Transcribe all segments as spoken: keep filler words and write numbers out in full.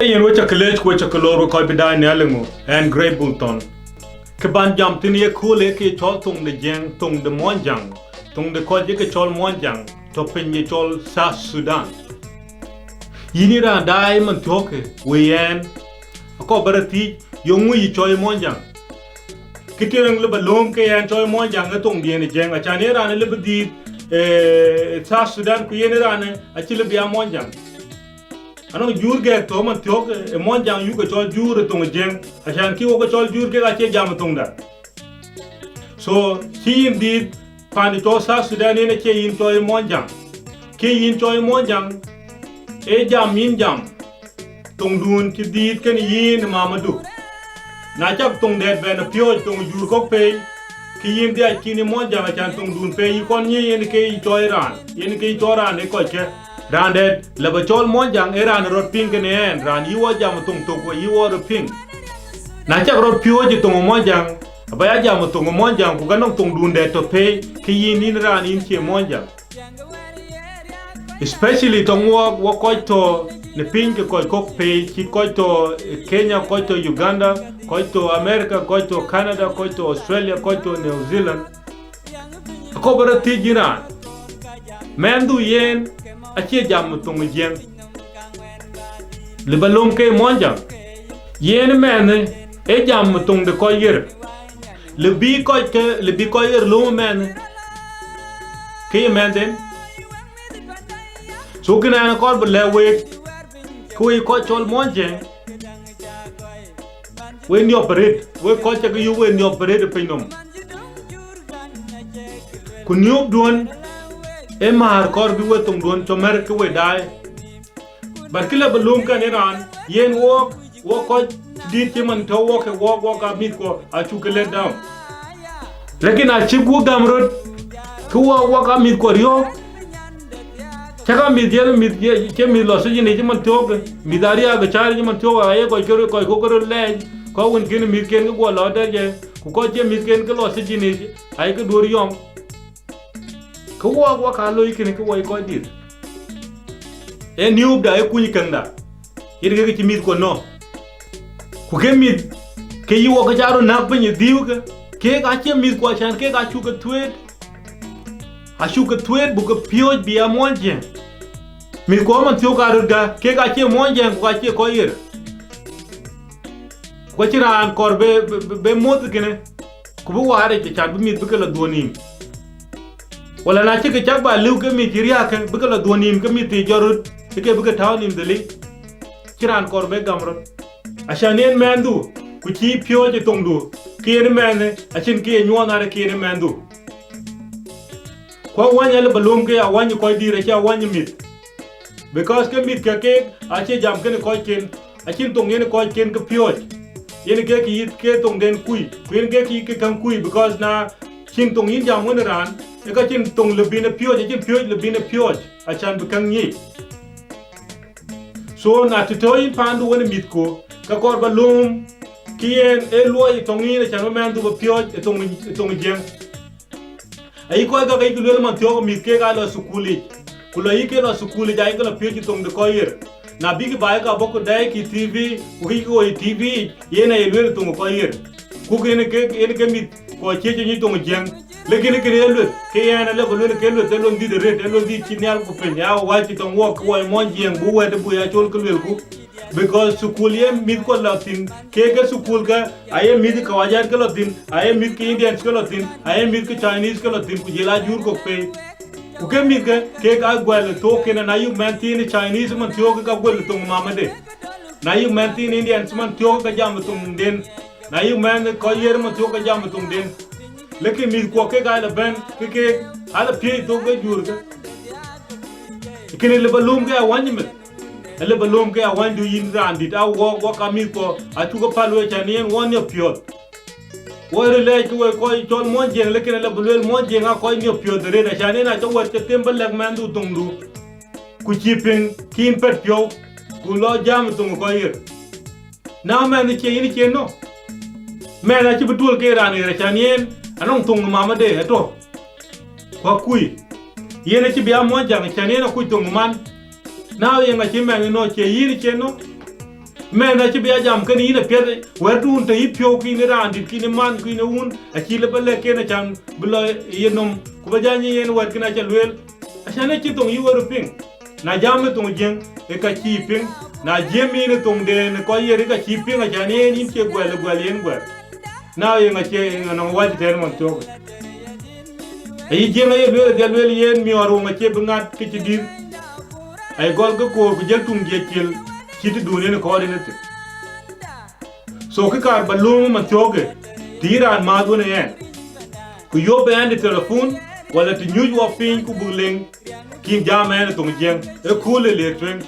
Yen wek ca ke leec, wek ca ke lor, wek kɔc bï daai nhial ë ŋö, ɣɛn Grey Bull Thon. Kë ban jam thïn ye kööl ë kë cɔl thoŋ de Jiëŋ, thoŋ de Muɔnyjäŋ, thoŋ de kɔc ye ke cɔl Muɔnyjäŋ, tɔ̈ piny ye cɔl South Sudan. Yïn ë raan daai man thiɔ̈kë, wëi ɣɛn, akɔɔr ba rɔt thiëëc, yeŋö yï cɔl Muɔnyjäŋ? Kë tïŋ lëu ba lööm ke ɣɛn cɔl Muɔnyjäŋ ë thoŋdiɛn ë Jiëŋ, acan yen raan lëu bï dhiëth, eh, South Sudan, ku yen raan acï lëu bï ya Muɔnyjäŋ. Anɔŋ juur gɛɛk tɔ̈ man thiɔ̈k ë Muɔnyjäŋ yuk ke cɔl juur ë thoŋ ë Jiëŋ, acan kë wok ke cɔl juur kek acie jam ë thoŋda. So, cï yïn dhiëth paan cɔl South Sudan, yen acie yïn cɔl Muɔnyjäŋ. Kë yïn cɔl Muɔnyjäŋ, ee jam yïn jam thoŋdun cï dhiëth kenë yïn ë mamadu. Na cak thoŋ dɛ̈t bɛ̈n ë piööc, thoŋ juur kɔ̈k pei, ke yïn dhiac kïn ë Muɔnyjäŋ, acan thoŋdun pei yï kɔn nyiëc, yen ke yï cɔl raan, yen ke yï cɔl raan ë kɔckë. Raan dɛ̈t lëu ba cɔl Muɔnyjäŋ ee raan rɔt piŋ kenë ɣɛn, raan yï wɔ jam ë thoŋ thok, ku yï wɔ rɔt piŋ. Na cak rɔt piööc ë thoŋ ë Muɔnyjäŋ, aba ya jam ë thoŋ ë Muɔnyjäŋ, ku ka nɔŋ thoŋdun dɛ̈t tɔ̈ pei, ke yïn, yïn raan yïn cie Muɔnyjäŋ. Especially tɔŋ wok, wok kɔc tɔ̈ në piny ke kɔc kɔ̈k pei, cït kɔc tɔ̈ Kenya, kɔc tɔ̈ Uganda, kɔc tɔ̈ America, kɔc tɔ̈ Canada, kɔc tɔ̈ Australia, kɔc tɔ̈ New Zealand. Akɔɔr ba rɔt thiëëc yïn raan, mɛnhdu yen acie jam ë thoŋ ë Jiëŋ. Lëu ba lööm ke Muɔnyjäŋ. Yen mɛnhë ee jam ë thoŋ de kɔc ɣer. Lëu bï kɔc ke, lëu bï kɔc ɣer lööm mɛnhë ke ye mɛnhden. So kënë ɣɛn akɔɔr bï lɛ̈k week, ke wek kɔc cɔl Muɔnyjäŋ, wek niɔp arëët, wek kɔc cak yök wek niɔp arëët ë pinynhom. Ku niöpduön ee määr kɔɔr bï wek thoŋduön cɔl mɛ̈r ke wek daai. But kë lëu ba lööm kɛn ë raan, yen wok, wok kɔc dït cï man tɔ̈ wok ke wok, wok aa mïthkuɔ acuk ke let down. Lakin acï guɔ gam röt, ke wok, wok aa mïthkuɔ riɔ̈ɔ̈k. Cäk aa mïth yen mïth ye, cie mïth lɔ sijin yic man thiɔ̈k, mïth ariääk ë cäär yic man thiɔ̈k, aye kɔc ke röt, kɔc kɔ̈k ke röt lɛɛc, kɔc wën kën mïthken ke guɔ lɔ dɛ̈t ye, ku kɔc cie mïthken ke lɔ sijin yic, aye ke duöör yɔm. Ke wok, wok aa loi kënë ke wok kɔc dït. Ee niöpda, ee kuny käŋda, yen ke ke cï mïthkuɔ nɔ̈k. Ku ke mïth ke yï wok ke cä röt näk piny ë dhiëëu ke, kek acie mïthkuɔ, acan kek acuk ke thuëët. Acuk ke thuëët buk ke piööc bï ya Muɔnyjäŋ. Mïthkuɔ man thiɔ̈k aa röt gäk, kek acie Muɔnyjäŋ, ku acie kɔc ɣer. Ku acïn raan kɔɔr be, be, be, be moth kënë, ku bï waar yic, acan bï mïth bï ke lɔ dhuɔ̈n nïïm. Wala na cï ke cak ba lëu ke mïth cï riääk ke, bï ke lɔ dhuɔ̈n nïïm ke mïth thii jɔt röt, ke bï ke tääu nïïm dhëlic. Cïn raan kɔɔr be gam röt. Acan yen mɛnhdu, ku cï piööc ë thoŋdu, ke yen mɛnhë, acïn kë ye nyuɔɔth arë ke yen mɛnhdu. Ku awäny alë ba lööm ke awäny kɔc dït, acie awäny mïth. Because ke mïth ke keek acie jam kenë kɔcken, acïn thoŋ yen kɔcken ke piööc. Yen ke ke yith ke thoŋden kui, ku yen ke ke yith ke käŋ kui, because na cïn thoŋ yïn jam wën raan, ë ka cïn thoŋ lëu bïn ë piööc, acïn piööc lëu bïn ë piööc, acan bï käŋ nyic. So na të tɔ̈ yïn paandu wën ë mïthku, ke kɔɔr ba lööm, ke yen ee luɔi ë thoŋ yïn, acan bï mɛnhdu ba piööc ë thoŋ, ë thoŋ Jiëŋ. Ayï kɔc käk ayï lueel man thiɔ̈k mïth kek aa lɔ thukul yic, ku lɔ yï ke lɔ thukul yic ayï ke lɔ piööc ë thoŋ de kɔc ɣer. Na bïk baai ka bɔ̈ ku dɛɛi kï T V, ku kï ke ɣoi T V yic, yen aye lueel ë thoŋ ë kɔc ɣer. Ku yen ke, yen ke mïth kɔc ciëc ë nyic thoŋ ë Jiëŋ. Lakin kënë ye lueth, ke yen alë ba lueel ke lueth, ee luɔi dhït arëët, ee luɔi dhït cï nhial ku piny, ya wä cï thoŋ wok ke wɔ ye Muɔnyjäŋ, buk wɛ̈t bï ya col ke luelku. Because thukul ye mïthkuɔ lɔ thïn, kek ke thukul ke, aye mïth ke Kawajat ke lɔ thïn, aye mïth ke Indians ke lɔ thïn, aye mïth ke Chinese ke lɔ thïn, ku jël a juur kɔ̈k pei. Ku ke mïth ke, kek aa guɛl ë thook kënë, na yïk mɛnh thiin ë Chinese man thiɔ̈k ke ka guɛl ë thoŋ mamade. Na yïk mɛnh thiin Indians man thiɔ̈k ke ka jam ë thoŋden. Na yïk mɛnh kɔc ɣer man thiɔ̈k ke ka jam ë thoŋden. Lakin mïthkuɔ kek aa lɔ bɛ̈n, ke kek aa lɔ piëëc thok ke juur ke. Kënë lëu ba lööm ke awäny meth. Alë ba lööm ke awänydu yïn raan dït, a wok, wok aa mïthkuɔ, acuk ke päl wek, acan yen wɔ niɔp piɔ̈ɔ̈th. Wɔ röt lɛɛc ke wek kɔc cɔl Muɔnyjäŋ, lakin alë ba lueel Muɔnyjäŋ aa kɔc niɔp piɔ̈ɔ̈th arëët, acan yen acä wɛ̈t cï them ba lɛ̈k mɛnhdu thoŋdu, ku cïï piŋ kïn pɛ̈t piɔ̈u, ku lɔ jam ë thoŋ ë kɔc ɣer. Na mɛnh cie yïn cie nɔ̈k. Mɛnh acï bï tuöl ke raan ɣer, acan yen anɔŋ thoŋ ë mamade atɔ̈. Ku akui. Yen acï bï a Muɔnyjäŋ, acan yen akuc thoŋ ë man. Na yen acï mɛnh nɔ̈k, cie yïn cie nɔ̈k. Mɛn acï bï a jam kënë yïn apiɛth, wɛ̈tdun tɔ̈ yï piɔ̈u, kïn ë raandït, kïn ë man, kïn ë wun, acï lë ba lɛ̈k ken acan bï lɔ ye nɔm, ku ba jany yen wɛ̈t kën aca lueel. Acan acï thoŋ yï wɛ̈t piŋ. Na jam ë thoŋ Jiëŋ, ë ka cïï piŋ. Na jiëm yïn ë thoŋden ë kɔc yer, ë ka cïï piŋ, acan yen yïn cie guɛl ë guɛl yen guɛl. Na yeŋa cie yeŋa nɔŋ wääc tɛ̈n man thiɔ̈k. Ayï Jiëŋ aye lueel, adhil lueel yen miɔɔr woŋ acie bï ŋat kë cï dïr. Aye gɔl ke koor ku jël tuŋ jiëc cil, cït tëdun yen kɔɔr yen ëthïn. So kë kaar ba lööm man thiɔ̈kë, të yï raan määth wën ë ɣɛn, ku yop ë ɣɛn de telefon, wala të nyuc wɔ piny ku buk leŋ, kïn jam ɣɛn ë thoŋ Jiëŋ, ë kööl ë leer tueŋ.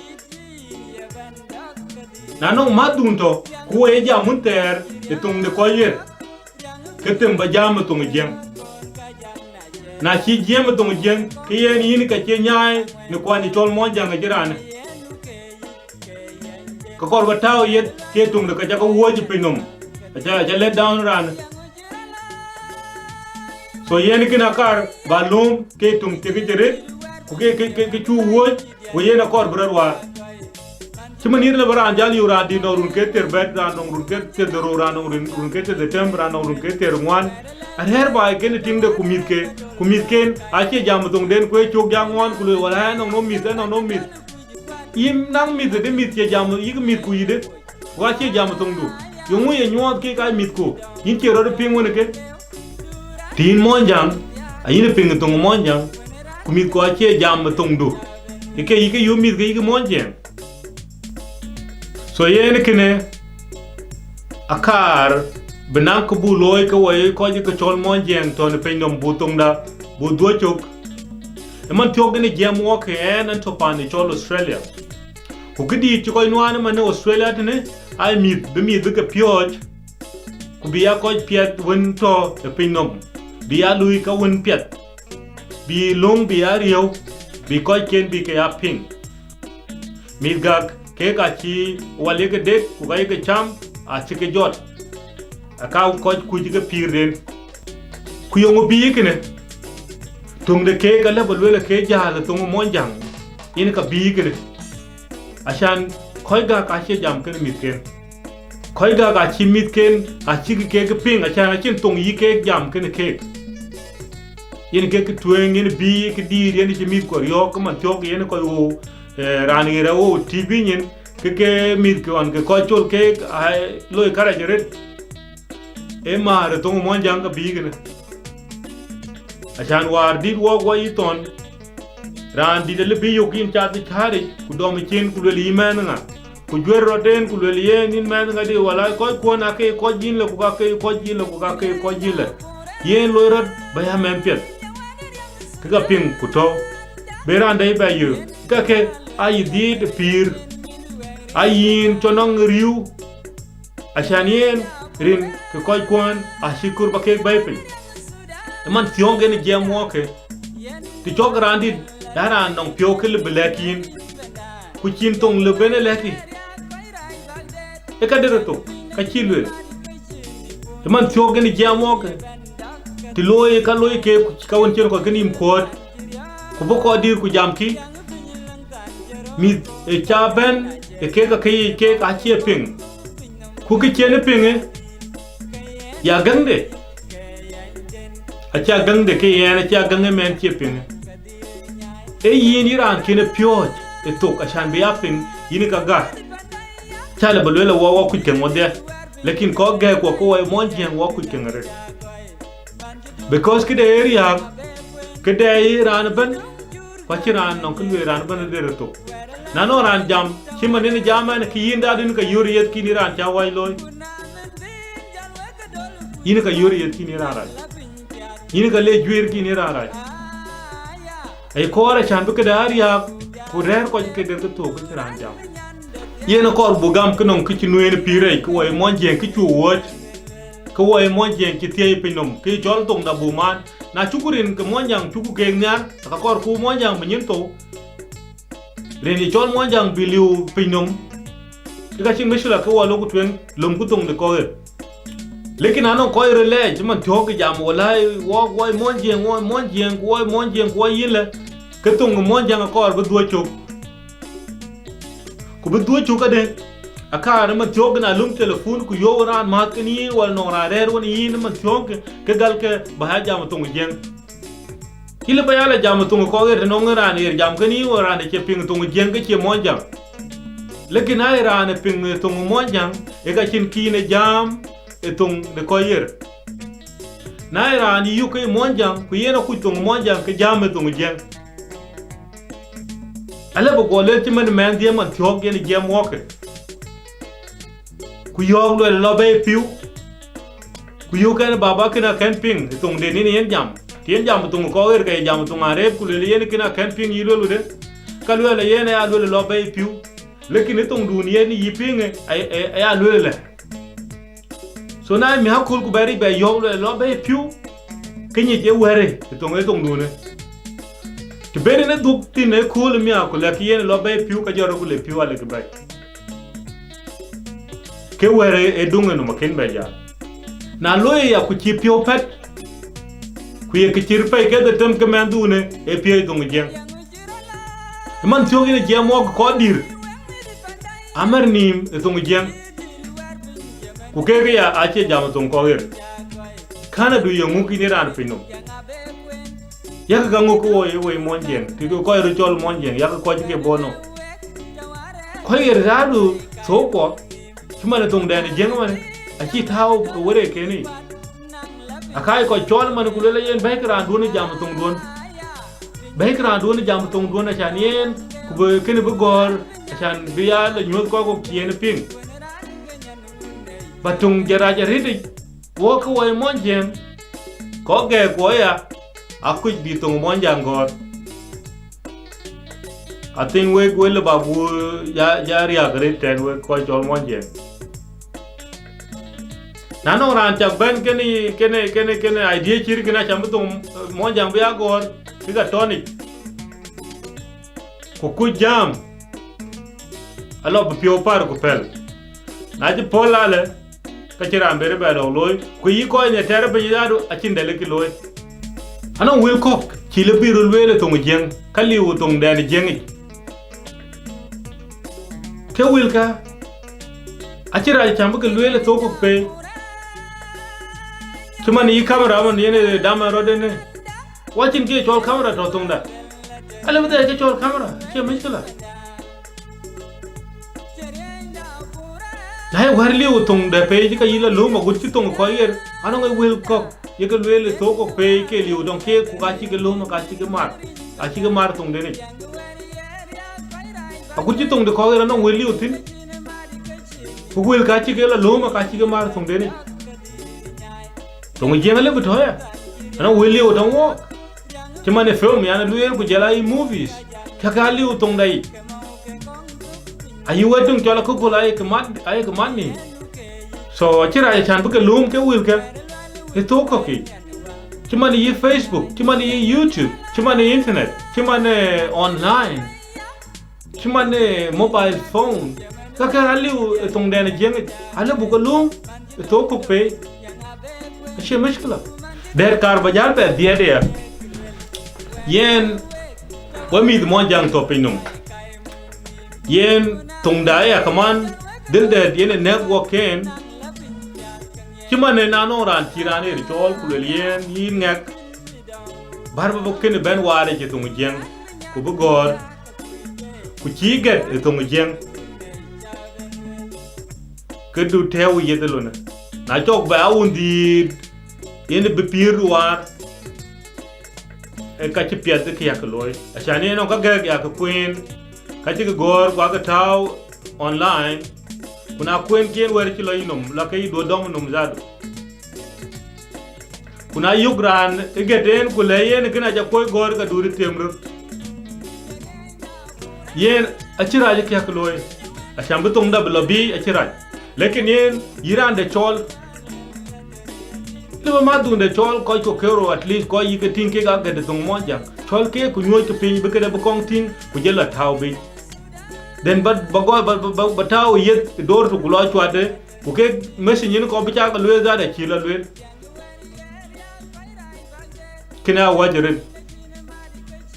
Na nɔŋ mäthdun tɔ̈, ku wo ye jam wun thɛɛr ë thoŋ de kɔc yer, ke them ba jam ë thoŋ Jiëŋ. Na cï jiëm ë thoŋ Jiëŋ, ke yen yïn ka cie nyaai në kuany cɔl Muɔnyjäŋ acï raanë. Ke kɔɔr ba tääu yeth ke töŋ de ka ca ke wuɔ̈c ë piny nɔm, aca, aca let down raanë. So yen kën akaar ba lööm ke töŋ thiek cï rëët, ku ke, ke, ke, ke cuk wuɔ̈c, ku yen akɔɔr bï rɔt waar. Cï man yïn lë bï raan jäl yök, raan dït nɔŋ run ke thiëër bɛ̈t, raan nɔŋ run ke thiëër dhorou, raan nɔŋ run, run ke thiëër dhetem, raan nɔŋ run ke thiëër ŋuan. Arɛ̈ɛ̈r baai kenë tiŋde ku mïthke, ku mïthken acie jam ë thoŋden, ku ë cök ja ŋuan, ku lueel, wala ɣɛn nɔŋ nɔm mïth, ɣɛn nɔŋ nɔm mïth. Yïn naŋ mïth, de mïth cie jam, yïk mïth ku yïde, ku acie jam ë thoŋdu. Yeŋö ye nyuɔɔth kek aa mïthku, yïn cie rɔt piŋ wën ë ke? Të yïn Muɔnyjäŋ, ayïn piŋ ë thoŋ ë Muɔnyjäŋ, ku mïthku acie jam ë thoŋdu. Ë ke yïk yök mïth ke yïk Muɔnyjäŋ. So yen kënë akaar bï naŋ kë buk looi ke wɔ ye kɔc ke cɔl Muɔnyjäŋ tɔ̈ në piny nɔm, buk thoŋda, buk dhuɔ̈k cök. Ë man thiɔ̈k yen ë jiɛɛm wɔ ke ɣɛn, ɣɛn tɔ̈ paan ë cɔl Australia. Ku këdïït cï kɔc nuaan ëmën ë Australia tënë, aa mïth, bï mïth bï ke piɔ̈ɔ̈c, ku bï aa kɔc piɛth wën tɔ̈ ë piny nɔm, bï aa luui ka wën piɛth, bï löŋ bï aa riëëu, bï kɔcken bï ke aa piŋ. Mïth gäk, keek acï wal ye ke dek, ku ka ye ke cam acï ke jɔt, aka kɔc kuc ke pïïrden. Ku yeŋö bïï kënë? Töŋ de keek alë ba lueel ke jääl ë thoŋ ë Muɔnyjäŋ, yen ka bïï kënë. Acan kɔc gäk acie jam kenë mïthken. Kɔc gäk acï mïthken, acïk keek piŋ, acan acïn thoŋ yï keek jam kenë keek. Yen kek kë tueŋ, yen bïï këdïït, yen cï mïthku riɔ̈ɔ̈k, ke man thiɔ̈k yen kɔc ɣöö, eh, raan ɣer aɣöö T V nyin, ke ke mïthkë ɣɔn ke kɔc col keek, aa loi kärɛc arëët. Ee määr ë thoŋ ë Muɔnyjäŋ ke bïï kënë. Acan wäär dït wɔk wɔ yï thɔn, raan dït alë bï yök yïn cath ë cääric, ku dɔm ë cin, ku lueel yï mɛnh ŋa? Ku juër rɔt en, ku lueel yen, yïn mɛnh ŋa dï, wala kɔckuɔn aake kɔc yïn lë, ku ka ke kɔc yïn lë, ku ka ke kɔc yïn lë. Yen loi rɔt ba ya mɛnh piɛth. Ke ka piŋ ku tɔ̈u, be raan dɛ̈ bɛ yök. Ka ke aa yï dhiëëth ë pïïr, aa yïn cɔn nɔŋ riëëu, acan yen rin ke kɔckuɔn acï kɔɔr ba keek bɛ̈ɛ̈i piny. Ë man thiɔ̈ŋ yen jiɛɛm wɔɔk ke, të cɔk raan dït, ya raan nɔŋ piɔ̈u kë lë bï lɛ̈k yïn, ku cïn thoŋ lë ben ë lɛ̈k yï, ë ka dërë thok, ka cï lueel. Ë man thiɔ̈k yen jiɛɛm wɔɔk ke, të looi ka looi keek, ku ka wën cïn kɔc ke nïïm kuɔ̈ɔ̈t, ku bï kɔc dïïr ku jamkï, mïth ë ca bɛ̈n ë keek, ake yic keek acie piŋ. Ku kë cïn ë piŋë, ya gäŋde, acie gäŋde ke yɛn, acie gäŋ ë mɛn cie piŋë. Ee yïn yï raan kën ë piɔ̈ɔ̈c ë thok, acan bï ya piŋ yïn ë ka gäk. Cä lë bä lueel ë wɔ, wɔ kuc keŋ wɔdhie, lakin kɔc gɛɛk wɔ ke wɔ ye Muɔnyjiëŋ wɔ kuc keŋ arëët. Because këde ye riääk, këde ye raan ëbɛ̈n, ku acïn raan nɔŋ kë lueel raan ëbɛ̈n ë der ë thok. Na nɔŋ raan jam, cï man yen jam ɛn, kë yïn daat yïn ka yöör yeth kïn yï raan cä wäc looi. Yïn ka yöör yeth kïn yï raan rac. Yïn ka le juëër kïn yï raan rac. Ee kɔɔr acan bï këde aa riääk, ku rɛ̈ɛ̈r kɔc ke der ke thok ke cï raan jam. Yen akɔɔr buk gam kë nɔŋ kë cï nueen pïïr rɛc, kë wɔ ye Muɔnyjiëŋ kë cuk wuɔ̈c, kë wɔ ye Muɔnyjiëŋ cï thiëëi piny nɔm, kë cɔl thoŋda buk maan. Na cuku rin ke Muɔnyjäŋ cuku keek nhiaar, ka kɔɔr ku Muɔnyjäŋ bï nyin thou. Rin ye cɔl Muɔnyjäŋ bï liu piny nɔm, ke ka cïn micila ke wɔ lok ku tueŋ, lomku thoŋ de kɔc ɣer. Lakin anɔŋ kɔc röt lɛɛc, cï man thiɔ̈k ke jam, walai, wɔ, wɔ ye Muɔnyjiëŋ, wɔ ye Muɔnyjiëŋ, ku wɔ ye Muɔnyjiëŋ, ku wɔ yïn lë, ke thoŋ ë Muɔnyjäŋ akɔɔr bï dhuɔ̈k cök. Ku bï dhuɔ̈k cök adë, Akaar ëmën thiɔ̈k, na lum telefon ku yöök raan määth kenë yïn, wala nɔŋ raan rɛ̈ɛ̈r wenë yïn ëmën thiɔ̈k, ke gal ke ba ya jam thoŋ Jiëŋ. Yïn lëu ba ya la jam thoŋ kɔc ɣer, të nɔŋ raan ɣer jam kenë yïn, wala raan ë cie piŋ thoŋ Jiëŋ, ke cie Muɔnyjäŋ. Lakin na ye raan ë piŋ thoŋ Muɔnyjäŋ, ë ka cïn kïn ë jam ë thoŋ de kɔc ɣer. Na ye raan yök ke Muɔnyjäŋ, ku yen akuc thoŋ Muɔnyjäŋ, ke jam ë thoŋ Jiëŋ. Alëu bï guɔ lueel cïmën mɛnhdiɛ̈ man thiɔ̈k yen jiɛɛm wɔɔkë. Ku yɔ̈ɔ̈k lueel lɔ bɛ̈i pïu. Ku yöök ɛn, baba, kënë akën piŋ ë thoŋden yen yen jam. Të yen jam thoŋ kɔc ɣer, ke ye jam thoŋ arëët, ku lueel yen kënë akën piŋ, yï lueel wudë. Ka lueel yen aya lueel lɔ bɛ̈i pïu. Lakin ë thoŋdun yen yï piŋ, ë, ë, ë, aya lueel ëlë. So na mïth aköl ku bɛ ric bɛ yɔ̈ɔ̈k lueel lɔ bɛ̈i pïu, ke nyic ë wɛ̈ɛ̈rë ë thoŋ, ë thoŋdun ë. Të ben yen ë dhuk thïn ë kööl ë miäk, ku lɛ̈k yen lɔ bɛ̈i pïu, ka jɔt rɔt ku le pïu alëkï bɛ̈i. Ke wɛ̈ɛ̈rë ë duŋ ë nɔm akën bɛ jal. Na looi aya ku cïï piɔ̈u pɛ̈t, ku ye kë cït pɛ̈i ke dhetem ke mɛnhdunë ë piɔ̈u thoŋ Jiëŋ. Ëmën thiɔ̈k yen jiɛɛm wɔɔk kɔc dït, amär nïïm ë thoŋ Jiëŋ. Ku keek aya acie jam thoŋ kɔc ɣer. Kän adu ye ŋuk yïn ë raan pinynhom. Yak ka ŋuk ke woi, woi Muɔnyjiëŋ, të ke kɔc röt cɔl Muɔnyjiëŋ, yak kɔc ke bɔ̈ nɔm. Kɔc ɣer rëërdu thok kuɔ, cïmën ë thoŋdɛn ë Jiëŋ ëmën, acï tääu ë wërëëk kenë yic. Akac kɔc cɔl ëmën ku lueel yen bɛ̈ɛ̈ikï raanduön ë jam thoŋduön. Bɛ̈ɛ̈ikï raanduön ë jam thoŋduön, acan yen, ku bï kënë bï gɔ̈ɔ̈r, acan bï ya la nyuöth kɔc kɔ̈k cï yen piŋ. Ba töŋ jɔt rac arëëtic, wɔk ke woi Muɔnyjiëŋ, kɔc gɛɛk kuɔ aya, akuc bï thoŋ Muɔnyjäŋ gɔ̈ɔ̈r. I think wek, wek lëu bäk ya, ya riääk arëët tɛ̈n wek kɔc cɔl Muɔnyjiëŋ. Na nɔŋ raan cak bɛ̈n kënë, kënë, kënë, kënë idea cït kënë, acan bï thoŋ, eh, Muɔnyjäŋ bï ya gɔ̈ɔ̈r, ke ka tɔ̈ yic. Ku kuc jam, alɔ bï piɔ̈u pär ku pɛ̈l. Na cï pɔ̈l alë, ka cïn raan bɛ̈n bɛ lɔ̈k looi, ku yï kɔc në tɛ̈r piny ëyadu, acïn dɛ̈ lëkï looi. Anɔŋ wël kɔ̈k cïï lëu bï röt lueel ë thoŋ Jiëŋ, ka liu thoŋdɛn ë Jiëŋ yic. Ke wëlkä, acïn rac cam bï ke lueel ë thok kɔ̈k pei. Cïmën yï kamera ëmën yen ë dam ë rɔt ënë. Wacïn kë cɔl kamera tɔ̈ thoŋda. Alëu bï dhil kë cɔl kamera, acie mushkila. Na ye wɛ̈ɛ̈r liu thoŋ de pei cï ka yï la lööm agut cï thoŋ kɔc ɣer, anɔŋ ë wël kɔ̈k ye ke lueel ë thok kɔ̈k pei ke liu dɔŋ keek, ku ka cï ke lööm, ka cï ke mar, ka cï ke mar thoŋden yic. Agut cï thoŋ de kɔc ɣer anɔŋ wël liu thïn, ku wël ka cï ke la lööm, ka cï ke mar thoŋden yic. Thoŋ Jiëŋ alëu bï tɔ̈ ya, anɔŋ wël liu tɔŋ wɔɔk. Cïmën ë film yan lueel ku jɔl aa yï movies, ka ka liu thoŋda yic. Ayï wɛ̈t töŋ cɔl akököl ayek mat, ayek mat nïïm. So acïn rac acan bï ke lööm ke wëlkä ë thok kɔ̈k yic. Cïmën yï Facebook, cïmën yï YouTube, cïmën yï internet, cïmën, eh, online, cïmën, eh, mobile phone. Ka ke aliu ë thoŋdɛn ë Jiëŋ yic, alëu buk ke lööm ë thok kɔ̈k pei. Acie mushkila. Dɛ̈t kaar ba jäl bɛ dhiɛɛt aya. Yen, we mïth Muɔnyjäŋ tɔ̈ pinynhom. Yen thoŋda aya kaman, dhil dɛ̈t yen ë nɛ̈k wɔk ken. Cïmën ë na nɔŋ raan cï raan ɣer cɔɔl ku lueel yen, yïn ŋɛk, bär bï bï kënë bɛ̈n waar ë cï thoŋ Jiëŋ, ku bï gɔ̈ɔ̈r, ku cïï gɛ̈t ë thoŋ Jiëŋ, ke du tɛ̈ɛ̈u yeth ë lonë. Na cɔk bɛ a wun dhiit, yen bï pïïr waar, ee ka cï piɛth ë kë yak looi. Acan yen nɔŋ ka gɛ̈k yak kueen, ka cï ke gɔ̈ɔ̈r, ku ake tääu online, ku na kueen kiɛn wɛ̈ɛ̈r cï lɔ yï nɔm, la ke yï duö dɔm nɔm zadu. Ku na yök raan ë gɛ̈t en, ku lɛ̈k yen kënë aca kuɔ̈c gɔ̈ɔ̈r, ka duööri them röt. Yen acïn rac ë kë yak looi, acan bï thoŋda bï lɔ biic, acïn rac. Lakin yen, yï raan de cɔɔl, lëu bï mäthduun de cɔɔl kɔc kɔ̈k kerou, at least kɔc yï ke tïŋ kek aa gɛ̈t ë thoŋ Muɔnyjäŋ, cɔl keek ku nyuɔ̈ckë piny bï këde bï kɔŋ tïŋ, ku jël lɔ tääu biic. Then ba, ba gɔl, ba, ba, ba, ba tääu yeth ë door tök ku lɔ cuatde, ku kek message yen kɔc bï cak lueel zadu acï lɔ lueel. Kënë awäc arëët.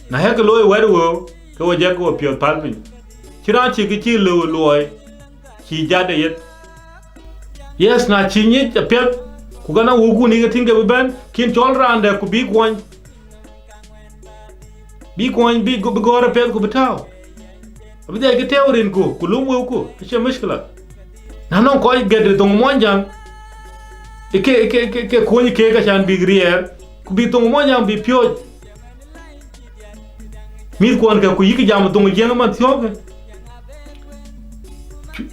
Na yak looi wɛ̈t wëu, ke we jɛk ke we piɔ̈ɔ̈th päl piny. Cïn raan cï kë cï lëu luɔi, cï jat ë yeth. Yes, na cï nyic apiɛth, ku ka na wukun yï ke tïŋ ke bï bɛ̈n, kïn cɔl raan dɛ̈ ku bï kuɔny. Bï kuɔny bï gö-, bï gɔ̈ɔ̈r apiɛth ku bï tääu. Abï dhiac ke tɛ̈ɛ̈u rinku, ku lum wëuku, acie mushkila. Na nɔŋ kɔc gɛ̈t ë thoŋ Muɔnyjäŋ, ë ke, ë ke, ke, ke kuɔny keek acan bïk riɛɛr, ku bï thoŋ Muɔnyjäŋ bï piööc. Mïth kuɔn ke ku yïk jam thoŋ Jiëŋ man thiɔ̈kë.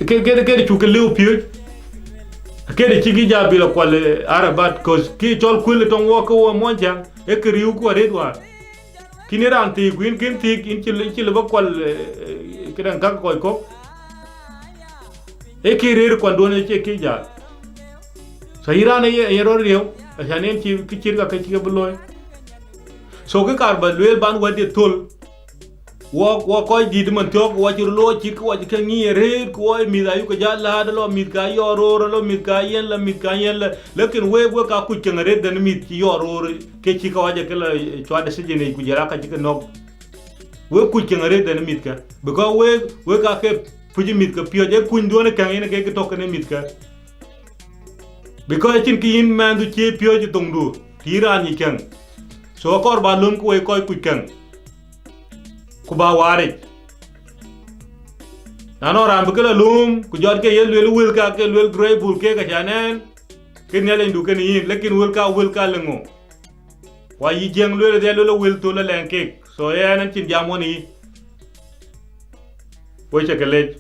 Ke, ke, ke cuk ke liu piööc. Ke de cï gï ja bï la kual, eh, Arabat, 'cause kï cɔl kuël tɔŋ wɔ ke wɔ Muɔnyjäŋ, ë ke riëëuku arëët wäär. Kïn ë raan thiëëk, ku yïn kën thiëëk, yïn cï, yïn cï lëu ba kual, eh, eh, këdäŋ käk kɔc kɔ̈k. Ee kë rëër kuanduɔn ë cie kë jäl. So yïn raan ë ye, ye rɔt riëëu, acan en cï kë cït ka ke cï ke bï looi. So kë kaar ba lueel ban wɛ̈tdiɛ̈ thöl. Wɔ, wɔ kɔc dït man thiɔ̈k, wɔ cï röt looi cït kë wɔ cï ke ŋic arëët, ku wɔ mïth ayuk ke jäl läät, lɔ mïth ka yɔɔr roor, lɔ mïth ka yen, lɔ mïth ka yen, lɔ. Lekin wek, wek ka kuc keŋ arëët dɛn mïth cï yɔɔr roor, ke cï ka wacë ke lɔ, eh, cuat ë sijin yic, ku jɔl aa ka cï ke nɔ̈k. Wek kuc keŋ arëët dɛn mïthkë, because wek, wek aa ke puc mïthkë piööc, ee kunyduɔn ë käŋ yen ke ke tɔ̈ kenë mïthkë. Because acïn kë yïn mɛnhdu cie piööc ë thoŋdu, të yïn raan nyic käŋ. So akɔɔr ba lööm ke wek kɔc kuc käŋ, ku ba waaric. Na nɔŋ raan bï ke lɔ lööm, ku jɔt ke ye lueel wël ka ke lueel Grey Bull keek acan ɛn, ke Nhialicdu kenë yïn, lekin wël ka, wël ka le ŋö? Wa yï Jiëŋ lueel, dhiɛl lueel wël thöl alɛŋ keek. So ɛn, ɛn cïn jam wën yï. Wek cä ke lec.